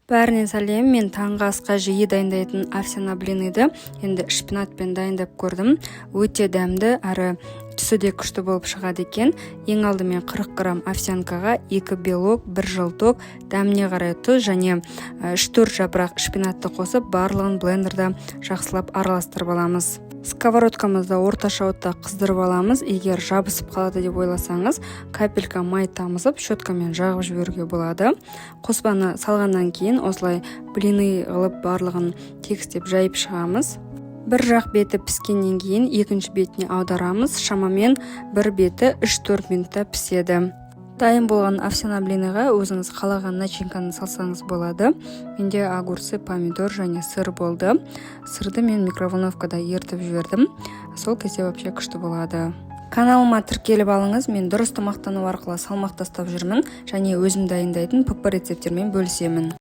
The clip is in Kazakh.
Бәріне сәлем! Мен таңғы асқа жиі дайындайтын овсяный блиныды енді шпинатпен дайындап көрдім. Өте дәмді әрі түсі де күшті болып шығады екен. Ең алдымен 40 грамм овсянкаға 2 белок, 1 желток, дәміне қарай тұз және 3-4 жапырақ шпинатты қосып, барлығын блендерда жақсылап араластырып аламыз. Сковородкамызды орташа отта қыздырып аламыз. Егер жабысып қалады деп ойласаңыз, капелька май тамызып, щеткамен жағып жіберуге болады. Қоспаны салғаннан кейін осылай блины қылып, барлығын тегістеп жайып шығамыз. Бір жақ беті піскеннен кейін екінші бетіне аударамыз. Шамамен бір беті 3-4 минутта піседі. Дайын болған овсяный блиныға өзіңіз қалаған начинканы салсаңыз болады. Менде огурцы, помидор және сыр болды. Сырды мен микроволновкада ерітіп жібердім, сол кезде вообще күшті болады. Каналыма тіркеліп алыңыз. Мен дұрыс тамақтану арқылы салмақ тастап жүрмін және өзім дайындайтын ПП рецепттермен бөлісемін.